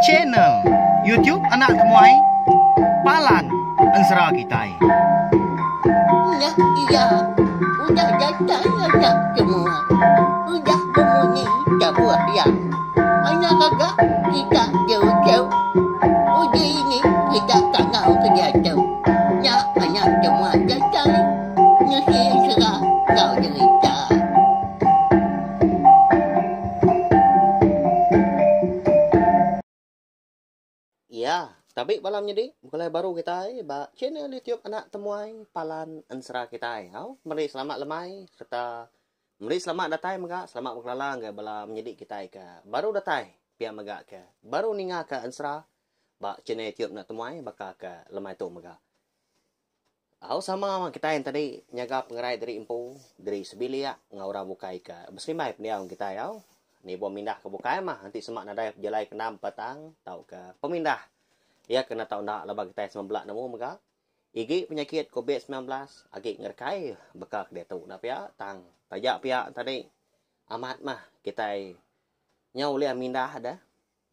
Channel YouTube Anak Temuai Palan Ensera Kitai. Nya iya udah datai anak semua. Udah bemunyi tabuh iya. Anak gaga kita jauh-jauh. Uji ini kita kangau ke diatu. Nya anak semua datai nusi ensera enggau jerita. Iya, tabi bala menyedi begulai baru kitai ba channel YouTube Anak Temuai Palan Ensera kitai. Au, meri selamat lemai sereta meri selamat datai mega selamat bekelala ngagai bala menyedi kitai ke baru datai pia mega ke baru ninga ke ensera ba channel YouTube Anak Temuai baka ke lemai tu mega. Au sama mah kitai tadi nyaga pengerai diri empu, diri sebilik enggau orang bukai ke beserimbai pendiau kitai au. Nibuh mindah ke bukai mah enti sema nadai pejalai ke endam petang tauka pemindah iya ke enda tau enda laban kitai sema bela nemu mega igi penyakit covid 19 agi ngerekai baka ke diatu enda pia tang taja pia tadi amat mah kitai nyau ulih mindah deh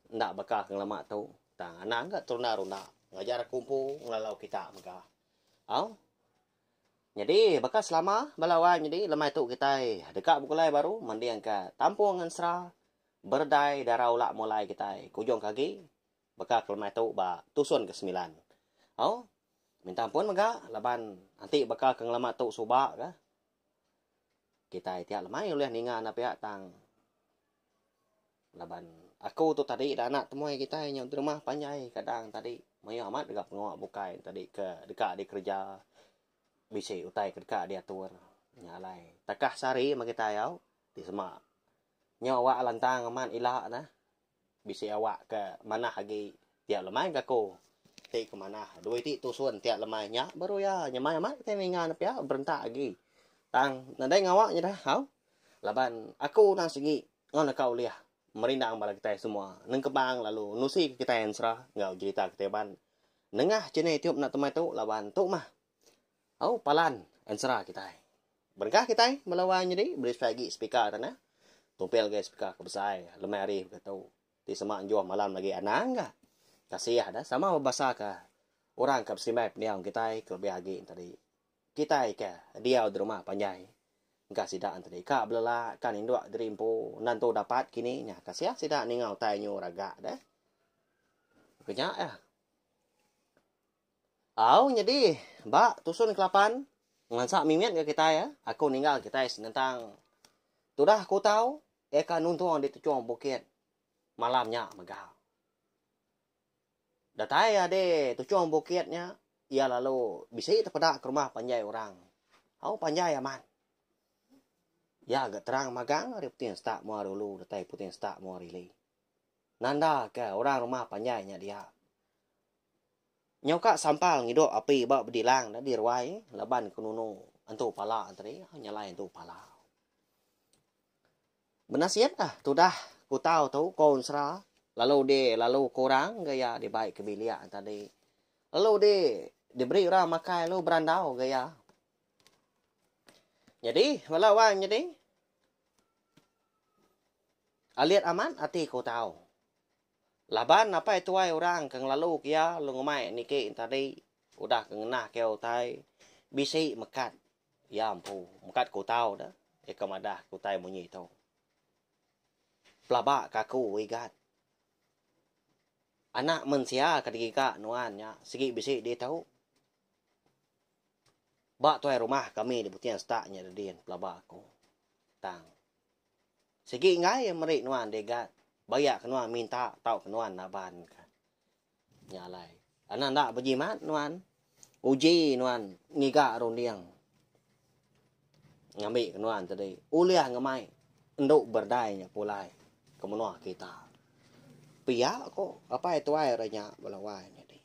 Enda baka ke ngelama tu, tang anang ga terunda-runda ngajar aku empu ngelalau kita mega. Au. Nyadi baka selama bala wai nyadi lemai tu kitai deka begulai baru mendingka tampung ensera beredai dara ula mulai kitai ke ujung ke agi baka ke lemai tu ba tusun ke semilan. Au. Minta ampun mega laban enti baka ke ngelama tu suba ka kitai tiap lemai ulih ninga enda pia tang Laban aku tu tadi da anak temuai kitai nya rumah panjai kadang tadi mayuh amat deka pengawa bukai tadi ke deka dikereja bisi utai ke deka diatur. Nya alai takah sehari meh kitai au ti sema nyau awak lantang amat ila ne bisi awak ke manah agi tiap lemai ga aku ti ke manah dua iti tusun tiap lemai nya baru iya nyamai amat kitai ninga ne pia berentak agi tang nadai ngawa nyadeh au laban aku nang sigi Enggau naka ulih merindang bala kitai semua nengkebang lalu nusi ke kitai ensera enggau jerita kitai ban nengah channel youtube enda temai tu laban tu mah au palan ensera kitai. Berengkah kitai bala wai nyadi beri sepai agi speaker tanah tumpil agi speaker ke besai lemai hari baka tu ti sema enjuh malam lagi anang ga kasih da sama bebasa ka orang ka beserimbai pendiau kitai kelebih agi tadi. Kitai ke diau di rumah panjai engka sida enti ka belela ka ninduk diri empu enda entu dapat kini nya kasih sida ninga utai nyu raga deh. Ke nya iya. Au nyadi ba tusun kelapan ngelansa mimit ga kitai eh aku ninggal kitai senentang tudah ku tau iya ka nuntung di tuchung bukit malam nya mega. Datai iya di tuchung bukit nya, iya lalu bisi tepeda ke rumah panjai orang. Au panjai amat. Iya ga terang magang ari puting setak mua ari ulu datai puting setak mua ari ili. Nanda ke orang rumah panjai nya dia. Nyau ka sampal ngidup api ba bedilang da di ruai laban ke nunu entu pala tadi nyalai entu pala. Benasit ah tudah kutau tu ko ensera lalu di lalu ko orang ga iya dibai ke bilik tadi lalu di diberi orang makai lalu berandau ga iya. Nyadi bala wang nyadi alit amat ati kutau laban apai tuai orang ke ngelalu ke iya lalu ngemai niki tadi udah ke ngenah ke utai bisi mekat Iya empu mekat ke utau da iya ke madah ke utai munyi tu. Pelaba ke aku igat. Anak mensia ke digiga nuan nya sigi bisi ditu. Ba tuai rumah kami di Buting Setak nya dedin pelaba aku. Tang sigi enggai iya meri nuan digat bayak ke nuan minta tauka nuan naban ka. Nya alai, anang enda bejimat nuan. Uji nuan ngiga runding ngambika nuan tadi ulih ngemai endu berdai nya pulai ke menua kita. Pia ko apai tuai re nya bala wai nyadi.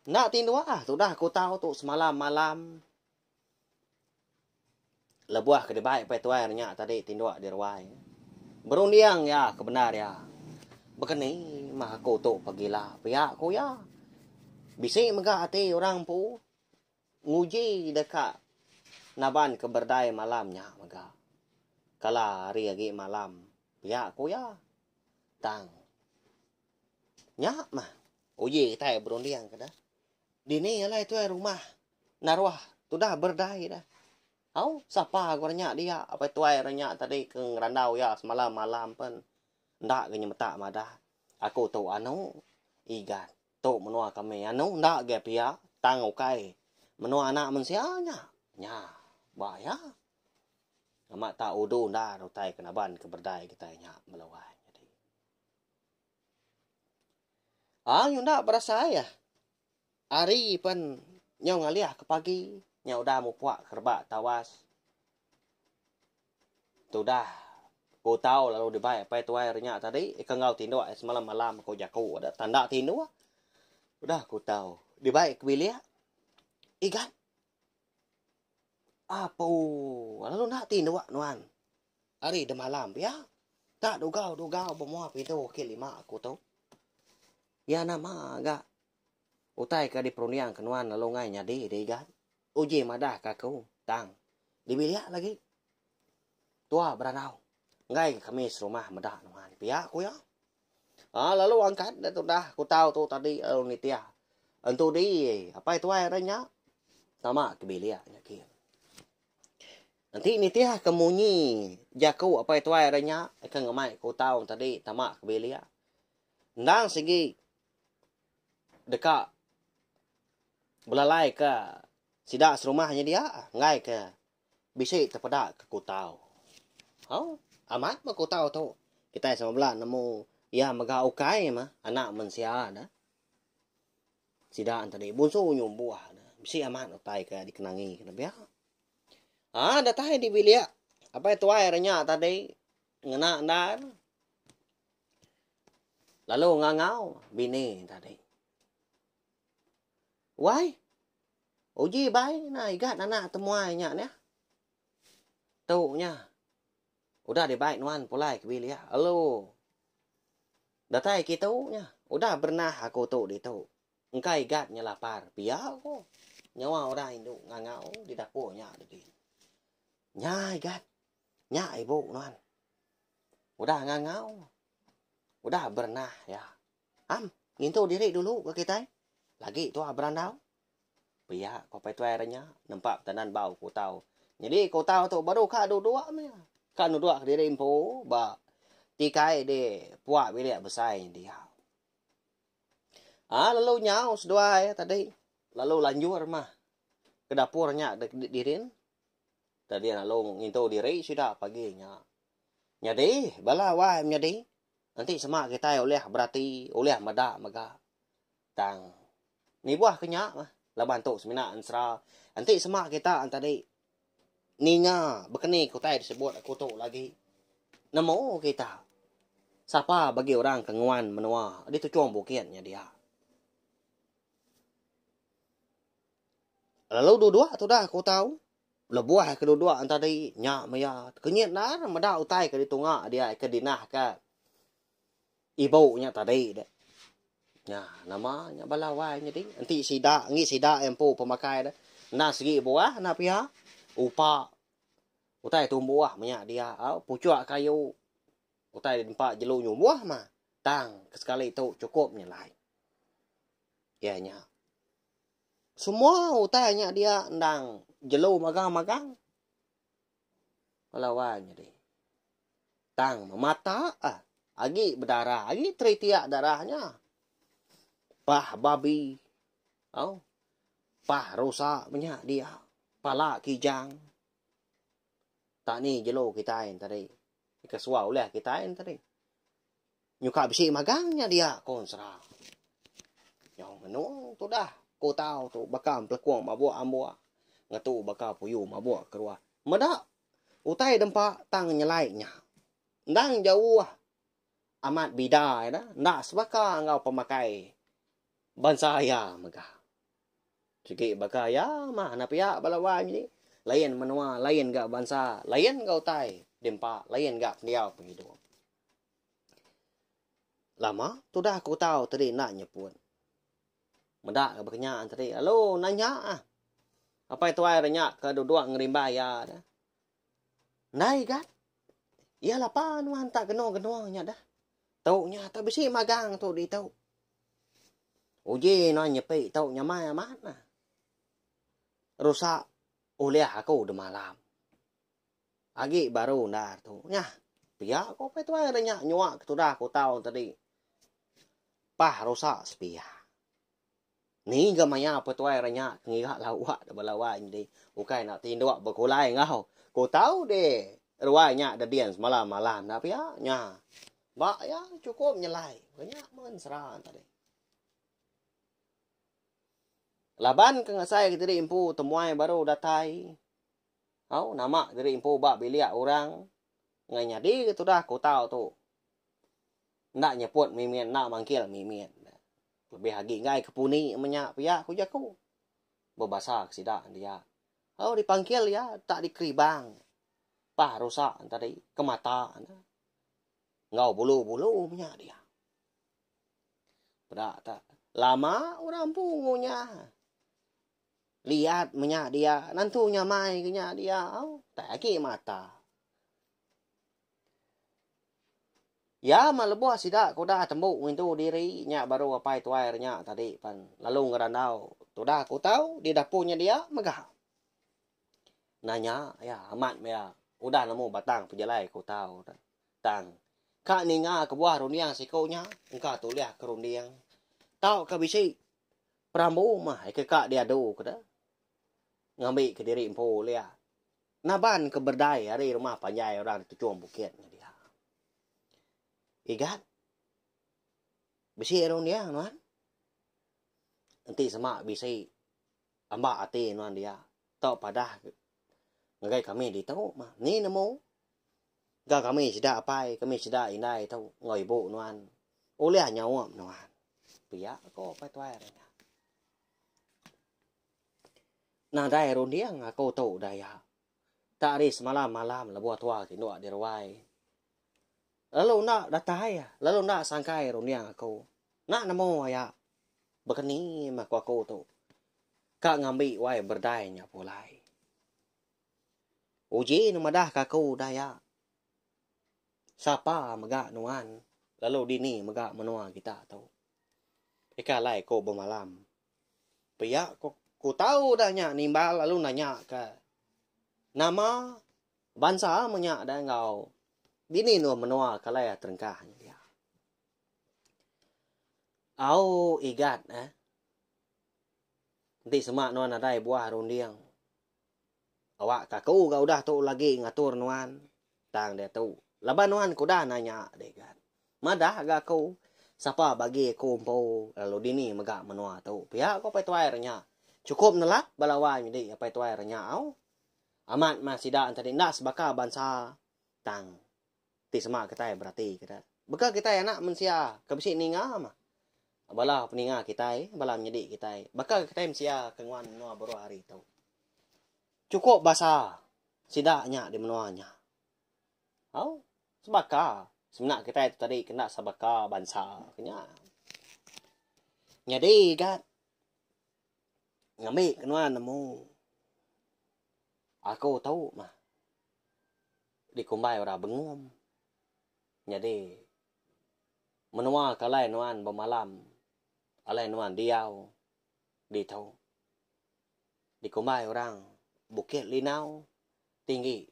Enda tinduk ah tudah aku tau tu semalam-malam. Lebuh ke dibai apai tuai nya tadi tinduk di ruai. Berunding iya ke bendar iya. Baka ni mah aku tu pagila pia ku iya. Bisi mega ati orang empu nguji deka naban ke berdai malam nya mega. Kala hari agi malam pia ku iya. Tang. Nya mah uji kitai berunding ke deh. Dini alai tuai rumah naruh tudah berdai deh. Au sapa ku nya dia apai tuai re nya tadi ke ngerandau iya semalam malam pen enda ga nyemetak madah aku tu anu Igat tu menua kami anu enda ga pia tang ukai menua anak mensia nya. Nya ba iya. Amat tak udu endar utai ke naban ke berdai kitai nya meluai nyadi. Aa nyunda berasai ah. Hari pen nyau ngalih ke pagi nya udah mupuk ke rebak tawas. Tudah ku tau lalu dibai apai tuai re nya tadi ke enggau tinduk semalam malam ku jaku da tanda tinduk. Udah ku tau dibai ke bilik igat. Apu, lalu enda tinduk nuan hari demalam pia. Tak dugau-dugau ba mua pintu kaki lima aku tu. Iya nama ga utai ke diperunding ke nuan lalu enggai nyadi deh igat. Uji madah ke aku tang di bilik lagi. Tua berandau enggai ke kami serumah meda nuan pia ku iya. Aa lalu angkat da tudah ku tau tu tadi lalu nitih entudi apai tuai re nya tama ke bilik nya kin. Enti nitih ke munyi jaku apai tuai re nya ke ngemai ku tau tadi tama ke bilik endang sigi deka belalai ke sida serumah nya dia enggai ke Bisi tepeda ke kutau. Au, amat meh kutau tu. Kitai sama bela nemu iya mega ukai meh anak mensia ne. Sida ne tadi bunsu nyumbuh ne. Bisi amat utai ke dikenangi ke ne pia. Aa datai di bilik apai tuai re nya tadi ngena endar lalu ngangau bini tadi. Wai. Uji bai na igat anak temuai nya nih. Tu nya. Udah dibai nuan pulai ke bilik lalu datai kitu nya. Udah berenah aku tu ditu. Engka igat nya lapar pia ko nyawa orang indu ngangau di dapur nya tadi. Nya igat. Nya ibu nuan. Udah ngangau. Udah berenah iya. Am, ngintu diri dulu ke kitai. Lagi tua berandau. Pia ko Apai Tuai re nya nempa petandan bau ke utau. Nyadi ke utau tu baru ka duduk meh. Ka nuduk kediri empu ba tikai di puak bilik besai dia. Aa lalu nyau seduai tadi lalu lanjur mah ke dapur nya dirin. Tadi lalu ngintu diri sida pagi nya. Nyadi bala wai menyadi Enti sema kitai ulih berati, ulih meda mega. Tang, nibuh ke nya mah laban tu semina ensera. Enti sema kita tadi ninga bekeni ke utai disebut aku tu lagi, nemu kita sapa bagi orang ke nguan menua di tuchung bukit nya dia. Lalu duduk tudah aku tau. Lebuh ke duduk tadi nya maya tekenyit endar meda utai ke ditunga dia ke dinah ka ibu nya tadi deh. Nya nama nya bala wai nyadi enti sida ngi sida empu pemakai deh enda sigi buah enda pia upa utai tumbuh menya dia au puchok kayu utai dempa jelu nyumbuh mah tang ke sekali tu chukup nyelai. Iya nya. Semua utai nya dia endang jelu magang-magang. Bala wai nyadi. Tang mata ah agi bedarah, agi teritiak darah nya. Pah babi au pah rusa menya dia pala kijang. Tak ni jelu kitai tadi. Kesuah ulih kitai tadi. Nyuka bisi magang nya dia ko ensera. Nyau ngenung tudah ko tau tu baka empelekung mabuk ambuk ngetu baka puyu mabuk keruah. Meda utai dempa tang nyelai nya. Endang jauh amat bida ida enda sebaka enggau pemakai bansa iya mega. Sigi baka iya mah anak pia bala wai nyadi lain menua lain ga bansa lain ga utai dempa lain ga pendiau pengidup. Lama tudah aku tau tadi enda nyeput. Meda ke baka nya tadi lalu nanya ah. Apai tuai re nya ke duduk ngerimbai iya deh. Ndai gat. Iya lapa nuan tak genung-genung nya deh. Tu nya tak bisi magang tu ditu. Uji nuan nyepi tu nyamai amat nah. Rusa ulih aku demalam. Agi baru endar tu. Nyah, pia ko apai tuai ira nya nyua ke tudah ku tau tadi. Pah rusa sepia. Ni ga maya apai tuai ira nya ke ngiga lawa da bala wai nyadi ukai enda tinduk begulai enggau ku tau deh ruai nya dedin semalam malam enda pia nya. Ba iya chukup nyelai. Nya meh ensera tadi. Laban ke ngasai ke diri empu temuai baru datai. Au nama diri empu ba bilik orang ngai nyadi ke tudah ke utau tu. Enda nyeput mimit enda mangkil mimit. Lebih agi enggai ke puni menya pia ku jaku. Bebasa ke sida dia. Au dipangkil iya tak dikeribang. Pah rusa tadi ke mata ne. Enggau bulu-bulu menya dia. Peda ta lama orang empu ngunyah. Liat menya dia nentu nyamai ke nya dia au tai agi mata. Ya meh lebuh sida ke udah tembu ngintu diri nya baru apai tuai re nya tadi pan lalu ngerandau tudah ku tau di dapur nya dia mega. Nanya iya amat meh iya udah nemu batang pejalai ku tau. Tang, ka ninga kebuah runding siku nya engka tulih ke runding tauka bisi perambu mah ke ka diadu ke deh ngambi ke diri empu ulih naban ke berdai ari rumah panjai orang tuchung bukit nya dia. Igat, bisi runding nuan? Enti sema bisi amba ati nuan dia tau padah ngagai kami ditu mah. Ni nemu ga kami sida apai, kami sida indai tu enggau ibu nuan ulih nyaup nuan. Pia ko apai tuai re nya. Nadai runding aku tu daya. Tak ari semalam malam lebuh tua tinduk di ruai. Lalu enda datai lalu enda sangkai runding aku. Enda nemu aya bekeni meh ku aku tu. Ka ngambi wai berdai nya pulai. Uji ne madah ka aku daya. Sapa mega nuan lalu dini mega menua kita tu. Ika alai ku bemalam. Pia ku ku tau dah nya nimbal lalu nanya ka nama bansa meh nya dah enggau dini endur menua ke alai terengkah nya dia. Au igat eh. Enti sema nuan nadai buah runding. Awak ka aku ga udah tu lagi ngatur nuan. Tang diatu laban nuan ke udah nanya deh gan. Madah ga aku sapa bagi aku empu lalu dini mega menua tu. Pia ko apai tuai re nya. Chukup nelap bala wai nyadi apai tuai re nya au. Amat mah sida enti enda sebaka bansa tang ti sema kitai berati ke da. Baka kitai anak mensia ke bisi ninga mah. Bala peninga kitai, bala menyedi kitai. Baka kitai mensia ke nguan menua baruh hari tu. Chukup basa sida nya di menua nya. Au, sebaka semina kitai tu tadi kena sebaka bansa ke nya. Nyadi ga ngambi ke nuan nemu aku tu mah. Dikumbai orang bengum. Nyadi menua ke alai nuan bemalam alai nuan diau ditu. Dikumbai orang Bukit Linau tinggi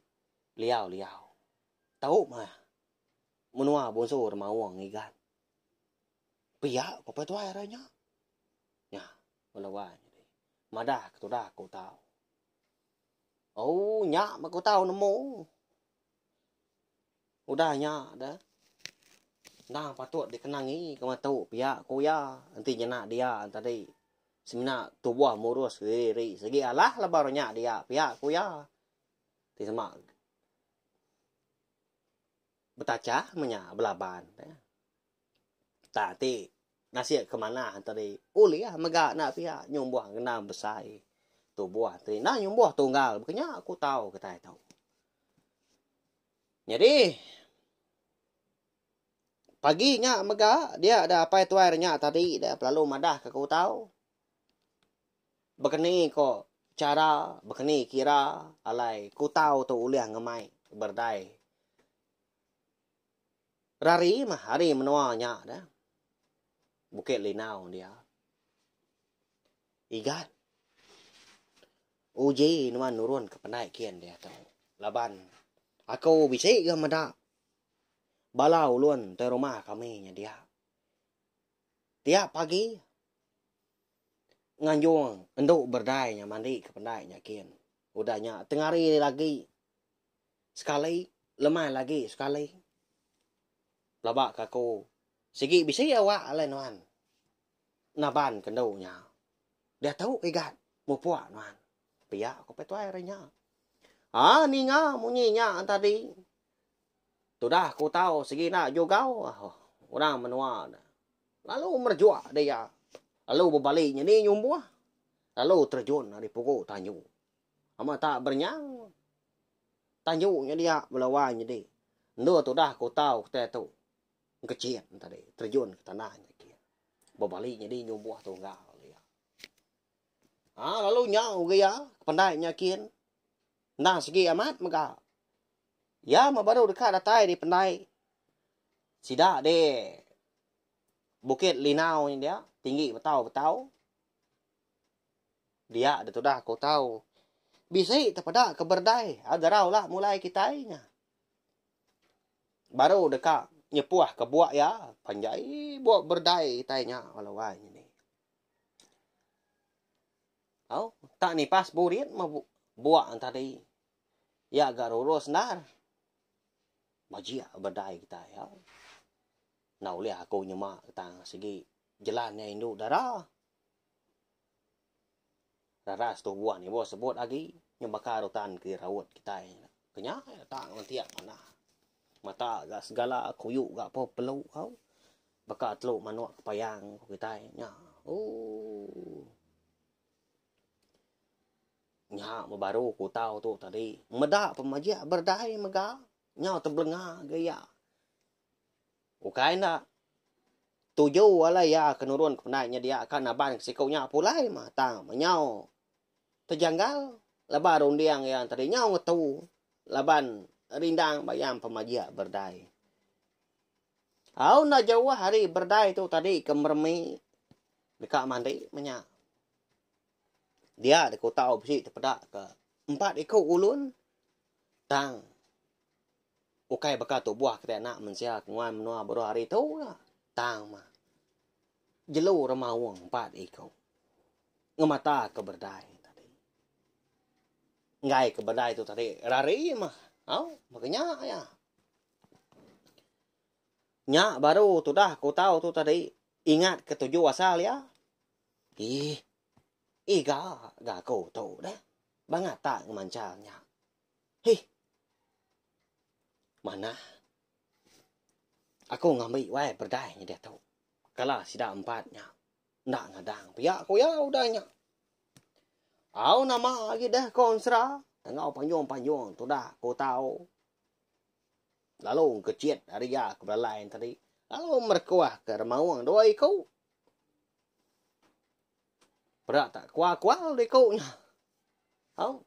liau-liau. Tau mah menua Bunsu Remaung Igan. Pia ko apai tuai ari nya. Nya bala wai nyadi madah ke tudah ku tau. Oh nya meh ku tau nemu. Udah nya deh. Endang patut dikenangi ke metu pia ku iya enti nyena dia tadi. Semina tubuh murus diri sigi alah lebuh nya dia pia ku iya. Ti sema betachah meh nya belaban. Tak ti nasib ke manah tadi ulih mega enda pia nyumbuh ngenang besai tubuh ti enda nyumbuh tunggal baka nya ku tau kitai tu. Nyadi pagi nya mega dia da apai tuai re nya tadi da pelalu madah ke ku tau baka ni ko chara baka ni kira alai ku tau tu ulih ngemai berdai. Rari mah ari menua nya dah. Bukit Linau dia. Igat. Uji nuan nurun ke pendai kin diatu. Laban aku bisi ga meda bala ulun tai rumah kami nya dia. Tiap pagi nganjung endu berdai nya mandi ke pendai nya kin. Udah nya tengari lagi sekali, lemai lagi sekali. Pelaba ke aku sigi bisi awak alai nuan naban ke endu nya. Diatu igat mupuk nuan. Pia ku Pai Tuai ari nya. Haa ninga munyi nya tadi. Tudah ku tau sigi enda jugau orang menua ne. Lalu merejuk dia. Lalu bebali nyadi nyumbuh. Lalu terjun ari pugu tanju. Ama tak berenyang. Tanju nya dia bala wai nyadi. Endur tudah ku tau kitai tu engkechit tadi terjun ke tanah nya agi. Bebali nyadi nyumbuh tunggal dia. Ha lalu nyau ga iya ke pandai nya kin. Endang sigi amat mega. Iya meh baru deka datai di pendai sida di Bukit Linau nya dia tinggi betau-betau. Dia ditudah ku tau. Bisi tepeda ke berdai gerau lah mulai kitai nya. Baru deka nyepuh ke buak iya panjai buak berdai kitai nya bala wai nyadi. Au tak nipas burit meh buak tadi. Iya ga rurus endar. Bajik berdai kitai au. Enda ulih aku nyema tang sigi jelan iya indu dara. Raras tubuh ni boh sebut agi nyau baka rutan ke raut kitai ke nya tang lentik manah. Mata ga segala kuyu ga po pelu au baka telu manuk kepayang ku kitai nya ooh. Nya meh baru ku tau tu tadi meda pemajik berdai mega nyau tebelenga ga iya. Ukai enda. Tuju alai iya ke nurun ke pendai nya dia ka naban ke siku nya pulai mah tang menyau tejanggal laban runding iya tadi nyau ngetu laban rindang bayam pemajik berdai. Au enda jauh ari berdai tu tadi ke meremi deka mandi meh nya. Dia deka utau bisi tepeda ke empat iku ulun tang Ukai baka tubuh kitai anak mensia ke nguan menua baruh hari tu la. Tang mah jelu remaung empat iku ngemata ke berdai tadi. Enggai ke berdai tu tadi rari mah au baka nya iya. Nya baru tudah ku tau tu tadi ingat ke tuju asal iya. Ih iga ga aku tu deh bangat tak ngemanchal nya. Hih. Manah. Aku ngambi wai berdai nya diatu. Kala sida empat nya enda ngadang pia ku iya udah nya. Au nama agi deh ko ensera enggau panjung-panjung tudah ku tau. Lalu engkechit ari iya ke belalai tadi lalu merekuh ke remaung dua iku. Peda tak kual-kual dua iku nya. Au.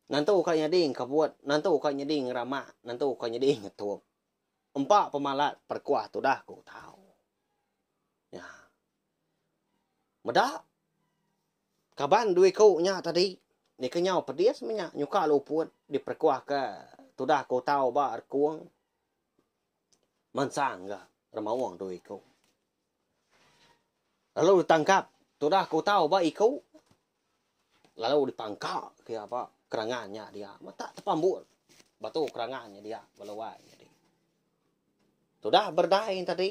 Nentu ka nyadi engkebut, nentu ka nyadi ngeramak, nentu ka nyadi ngetup. Empa pemalat perekuah tudah ku tau. Nya. Meda kaban dua iku nya tadi deka nyau pedis meh nya nyuka luput diperekuah ke tudah ku tau ba rekung mansang ga remaung dua iku. Lalu ditangkap tudah ku tau ba iku lalu dipangka ke iya ba kerangan nya dia. Mata tepambur batu kerangan nya dia bala wai nya dia. Tudah berdai tadi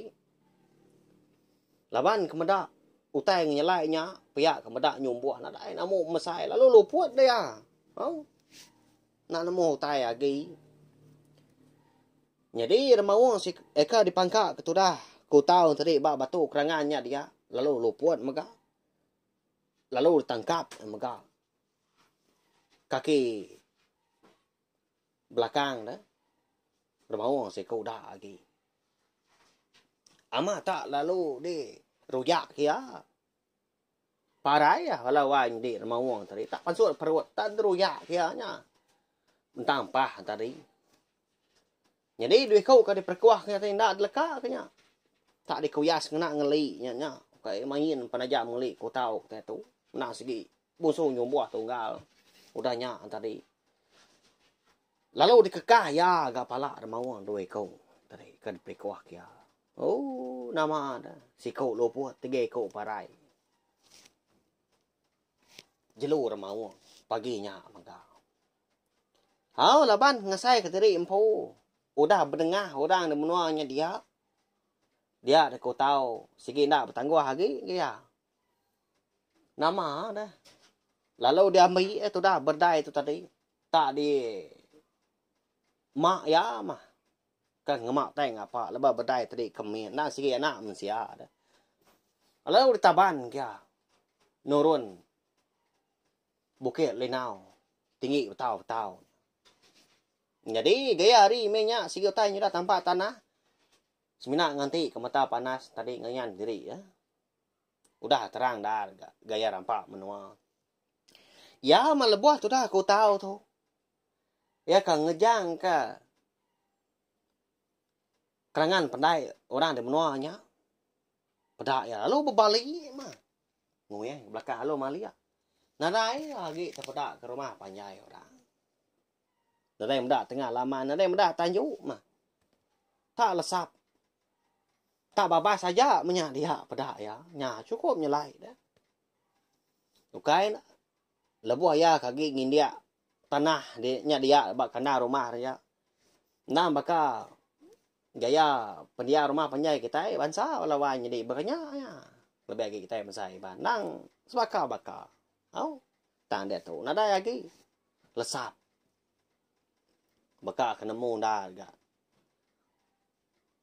laban ke meda utai ngenyelai nya pia ke meda nyumbuh nadai namu mesai lalu luput dia. Au. Enda nemu utai agi. Nyadi remaung si eka dipangka ke tudah ku tau tadi ba batu kerangan nya dia lalu luput mega. Lalu ditangkap mega kaki belakang ne remaung siku da agi. Amat tak lalu di rujak ke iya. Parai iya bala wai nyadi remaung tadi tak pansut perut tak derujak ke iya nya. Entang pah tadi. Nyadi dua iku ke diperekuh ke nya tadi enda deleka ke nya. Tak dikuyas ngena ngeli nya nya. Kai main penajam ngeli kutau kitai tu. Endang sigi bunsu nyumbuh tunggal udah nya tadi. Lalu dikekah iya ga pala remaung dua iku tadi ke dipelikuh ke iya. Ooh nama ne siku luput tiga iku parai. Jelu remaung pagi nya mega. Au laban ngasai ke diri empu udah bedengah orang di menua nya dia. Dia deka tau sigi enda betangguh agi ke iya. Nama deh. Lalu diambi iya tudah berdai tu tadi tak di ma iya mah ke ngema tai ngapa lebuh berdai tadi ke mit enda sigi anak mensia deh. Lalu ditaban ke iya nurun Bukit Linau tinggi betau-betau. Nyadi gaya hari meh nya sigi utai nyudah tampak tanah semina nganti ke mata panas tadi ngayan diri ya. Udah terang dar ga gaya rampa menua. Iya mah lebuh tudah aku tau tu. Iya ka ngejang ka kerangan pendai orang di menua nya. Peda iya lalu bebali mah. Nguing belakang lalu malik. Nadai agi tepeda ke rumah panjai orang. Nadai meda tengah laman, nadai meda tanju mah. Tak lesap. Tak babas aja menya dia peda iya. Nya chukup nyelai deh. Ukai ne lebuh iya ke agi ngindik tanah di nya dia ba kandang rumah dia. Endang baka gaya pendiau rumah panjai kitai bansa bala wang nyadi baka nya iya. Lebih agi kitai bansa Iban endang sebaka-baka. Au tang diatu nadai agi lesap. Baka ke nemu enda ga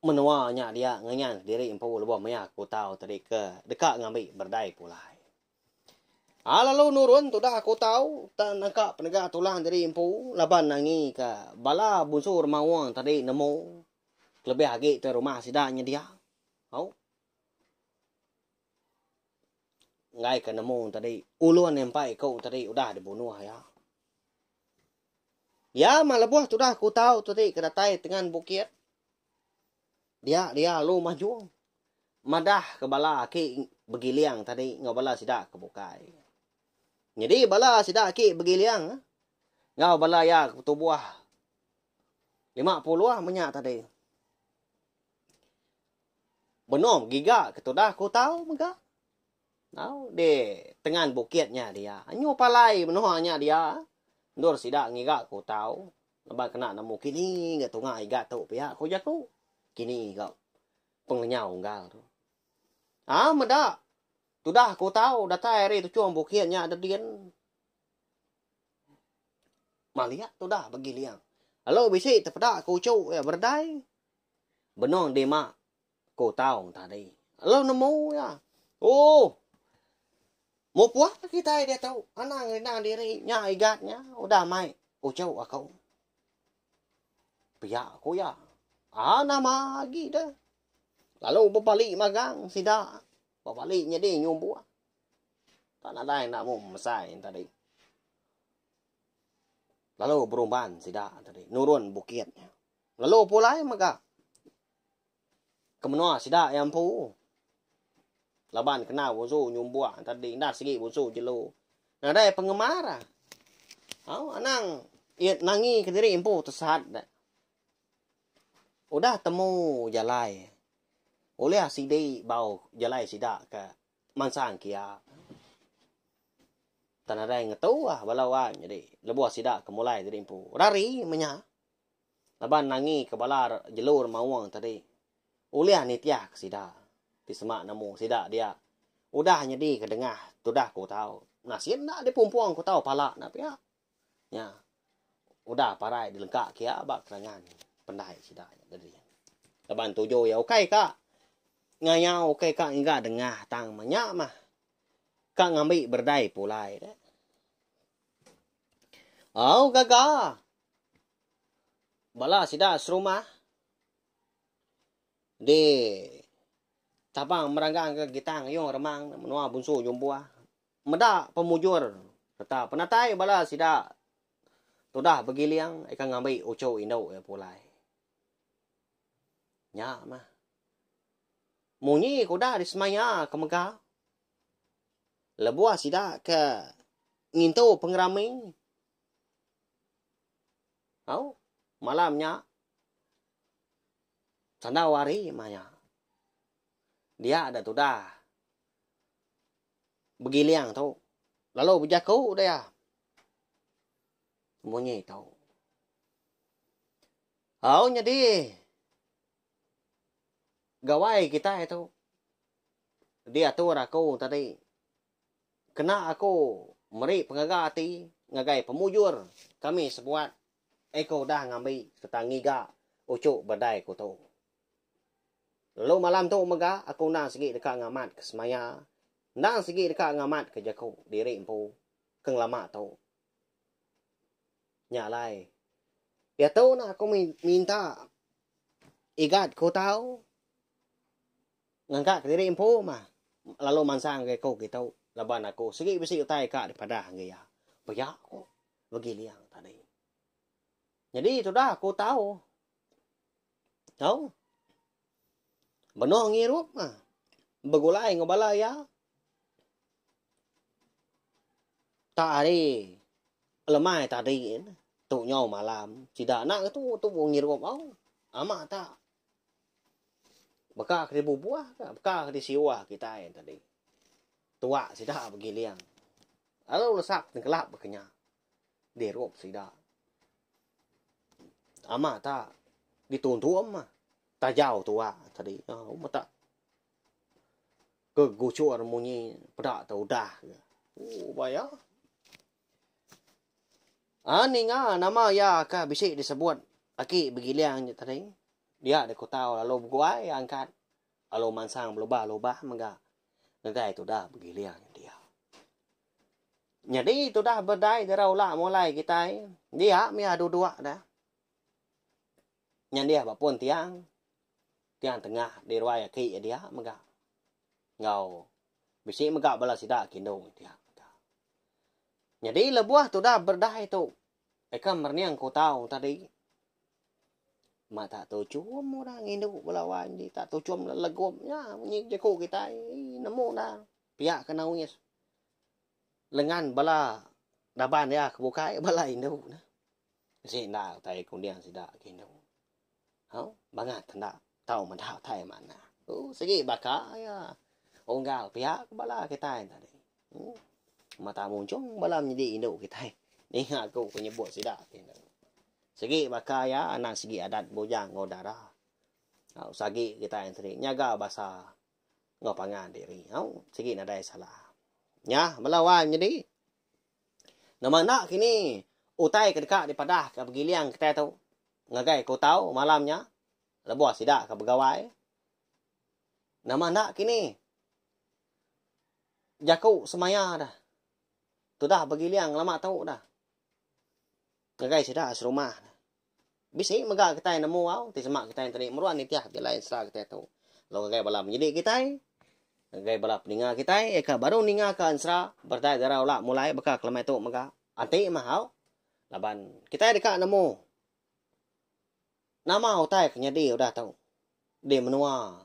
menua nya dia ngenyan diri empu lebuh maya ku tau tadi ke deka ngambi berdai pulai. Aa lalu nurun tudah aku tau tang nangka penega tulang diri empu laban nangi ka bala bunsu remaung tadi nemu kelebih agi te rumah sida nyedia. Au. Enggai ke nemu tadi ulun empai iku tadi udah dibunuh iya. Iya mah lebuh tudah aku tau tadi ke datai tengan bukit dia dia lalu majung. Madah ke bala aki begiling tadi enggau bala sida ke bukai. Nyadi bala sida aki begiling enggau bala iya ke betubuh 50 menya tadi. Benung giga ke tudah ku tau mega. Tau di tengan bukit nya dia. Anyu palai menua nya dia endur sida ngiga ku tau. Laban kena nemu kini ga tunga iga tu pia ku jaku. Kini ga Pengelenyau unggal tu. Aa meda tudah aku tau datai ari tuchung bukit nya dedin. Malik tudah begiling. Lalu bisi tepeda ke uchu iya beredai. Benung dima ku tau tadi. Lalu nemu iya. Oh. Mupuk kitai diatu anang rindang diri nya igat nya udah mai uchu aku. Pia ku iya. Aa nama agi deh. Lalu bebali magang sida. Bebali nyadi nyumbuh. Tak nadai enda mu mesai tadi. Lalu berumban sida tadi nurun bukit nya. Lalu pulai mega ke menua sida iya empu. Laban kena bunsu nyumbuh tadi enda sigi bunsu jelu. Nadai pengemar. Au anang iya nangi kediri empu tesat da. Udah temu jalai ulih sidi bau jalai sida ke mansang kia. Tang nadai ngetu ah bala wang nyadi lebuh sida ke mulai diri empu. Rari menya. Laban nangi ke bala jelu remaung tadi ulih nitih ke sida ti sema nemu sida dia udah nyadi ke dengah tudah ku tau. Nasin enda dipumpung ku tau pala ne pia. Nya udah parai dilengka kia ba kerangan pendai sida nya tadi. Laban tuju iya ukai ka ngayau ukai ka ngiga dengah tang meh nya mah ka ngambi berdai pulai deh. Au gaga. Bala sida serumah di Tabang Meranggang ke Gitang Yong Remang menua Bunsu Jumbuah meda pemujur sereta penatai bala sida tudah begiling ika ngambi uchu indu iya pulai. Nya mah. Munyi ke udah disemaya ke mega lebuh sida ke ngintu pengerami. Au, malam nya sandau hari maya dia da tudah begiling tu lalu bejaku dia munyi tu. Au nyadi gawai kitai tu diatur aku tadi kena aku meri pengaga ati ngagai pemujur kami sebuat eko udah ngambi sereta ngiga uchu berdai ku tu. Lalu malam tu mega aku endang sigi deka ngamatka semaya, endang sigi deka ngamatka jaku diri empu ke ngelama tu. Nya alai, diatu ne aku minta igat ku tau ngangka kediri empu mah lalu mansang ngagai aku kitu laban aku sigi bisi utai ka dipadah ngagai iya. Pia ku Begiling tadi. Nyadi tudah aku tau. Tau. Benung ngirup mah begulai enggau bala iya. Tak hari lemai tadi tu nyau malam sida anak ke tu tu ngirup au. Ama tak. Baka ke dibubuh ka, baka ke disiuh kitai tadi. Tuak sida begiling. Lalu lesap tengkelap baka nya. Dirup sida. Ama tak dituntum mah tajau tuak tadi. Uma tak ke guchur munyi peda te udah ke. Ooh baya. Aa ninga nama iya ke bisi disebut aki begiling nya tadi. Dia dek kutau lalu beguai angkat lalu mansang belubah-lubah mega ngagai tudah begiling dia. Nyadi tudah berdai dara ula mulai kitai dia mih duduk dah. Nyandih ba pun tiang, tiang tengah di ruai aki dia mega enggau bisi mega bala sida ke indu dia mega. Nyadi lebuh tudah berdai tu eka merening ku tau tadi ma tak tuchum orang indu bala wan ji tak tuchum lelegup nya munyi jaku kitai nemu enda pia ke nawis. Lengan bala raban iya ke bukai bala indu ne. Bisi enda utai kunding sida ke indu. Au bangat enda tau meda utai manah. Ooh sigi baka iya unggal pia ke bala kitai tadi. Ooh mata munchung bala menyedi indu kitai ninga aku ke nyebut sida ke indu. Sigi baka iya anak sigi adat bujang enggau dara. Au sagi kitai tadi nyaga basa enggau pangan diri. Au sigi nadai salah. Nya bala wang nyadi. Nama enda kini utai ke deka dipadah ka begiling kitai tu ngagai ku tau malam nya lebuh sida ke begawai. Nama enda kini jaku semaya dah. Tudah begiling lama tu dah. Ngagai sida serumah. Bisi mega kitai nemu au ti sema kitai enti meruan nitih jalai ensera kitai tu. Lalu ngagai bala menyedi kitai, ngagai bala peninga kitai eka baru ninga ka ensera berdai dara ula mulai baka kelemai tu mega enti mah au laban kitai deka nemu nama utai ke nyadi udah tu di menua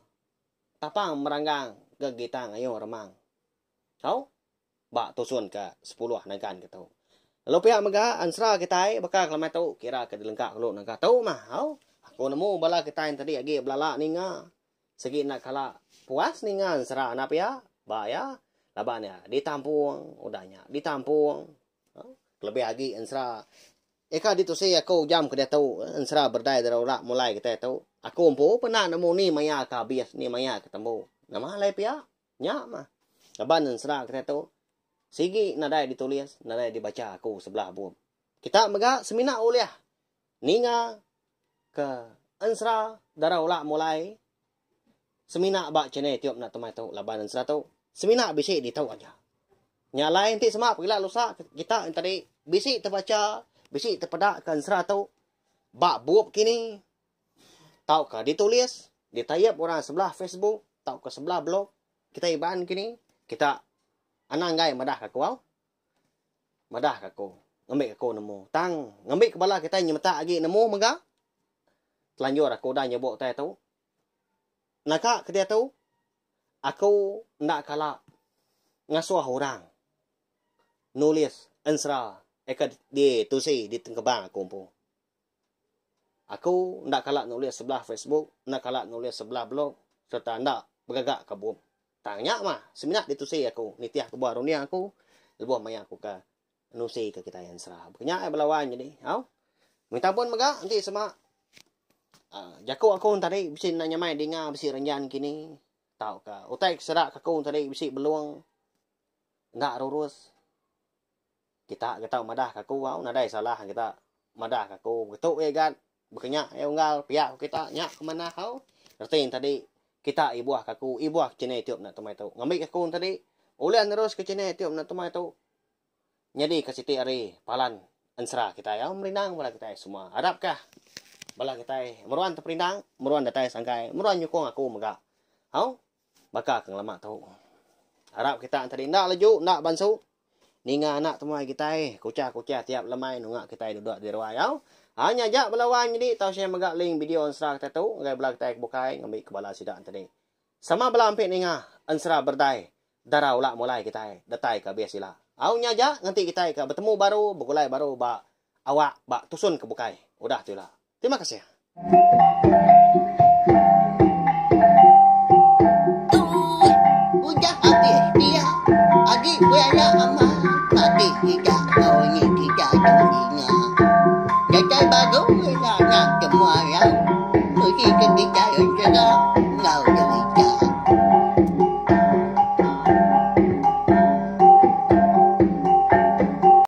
Tapang Meranggang Gegitang Ayung Remang. Au. Ba tusun ke sepuluh nangkan ke tu. Lalu pia mega ensera kitai baka kelamai tu kira ke dilengka dulu nangka tu mah au. Aku nemu bala kitai enti agi belala ninga sigi enda kala puas ninga ensera enda pia ba iya laban iya ditampung udah nya ditampung au kelebih agi ensera eka ditusi aku jam ke diatu ensera berdai dara ura mulai kitai tu aku empu pun enda nemu ni maya ke abis ni maya ke tembu. Nama alai pia. Nya mah. Laban ensera kitai tu sigi nadai ditulis, nadai dibacha aku sebelah bup. Kita mega semina ulih ninga ke ensera dara ula mulai semina ba channel YouTube enda temai tu laban ensera tu semina bisi ditu aja. Nya alai enti sema pegila lusa kita tadi bisi tebacha, bisi tepeda ke ensera tu ba bup kini tauka ditulis, ditaip orang sebelah Facebook tauka sebelah blog kitai Iban kini, kita anang enggai madah ka aku au. Madah ka aku, ngambi ka aku nemu. Tang ngambi ka bala kitai nyemetak agi nemu mega, telanjur aku udah nyebut utai tu. Naka ke diatu. Aku enda kala ngasuh orang nulis ensera eka ditusi ditengkebang aku empu. Aku enda kala nulis sebelah Facebook, enda kala nulis sebelah blog sereta enda begaga ka bup. Tang nya mah semina ditusi aku nitih kebuah runding aku lebuh maya aku ke nusi ke kitai ensera. Baka nya ai bala wang nyadi au. Minta ampun mega enti sema aaa jaku aku tadi bisi enda nyamai dinga bisi renjan kini. Tauka utai ke serak aku tadi bisi belung enda rurus. Kita ke tau madah ke aku au nadai salah kita madah ke aku begitu iya gat baka nya iya unggal pia ku kita nya ke manah au. Reti ne tadi kita ibuh ke aku ibuh ke channel youtube enda tumai tu. Ngambi ke aku tadi ulih nerus ke channel youtube enda tumai tu nyadi ke siti ari palan ensera kitai au merindang bala kitai semua. Arap kah bala kitai meruan teperindang, meruan datai sangkai, meruan nyukung aku mega. Au baka ke ngelama tu. Arap kita tadi enda leju enda bansu ninga anak temuai kitai kuchah-kuchah tiap lemai nunga kitai duduk di ruai au. Ha nya aja bala wang nyadi tau share mega link video ensera kitai tu ngagai bala kitai ke bukai ngambi ke bala sida tadi. Sama bala ampit ninga ensera berdai Dara ulak mulai kitai datai ke abis ila. Au nya aja nganti kitai ke betemu baru begulai baru ba awak ba tusun ke bukai udah tu ila. Terima kasih. Tu udah abis pia agi beranak amat mati sida enggau nyi sida tu dinga.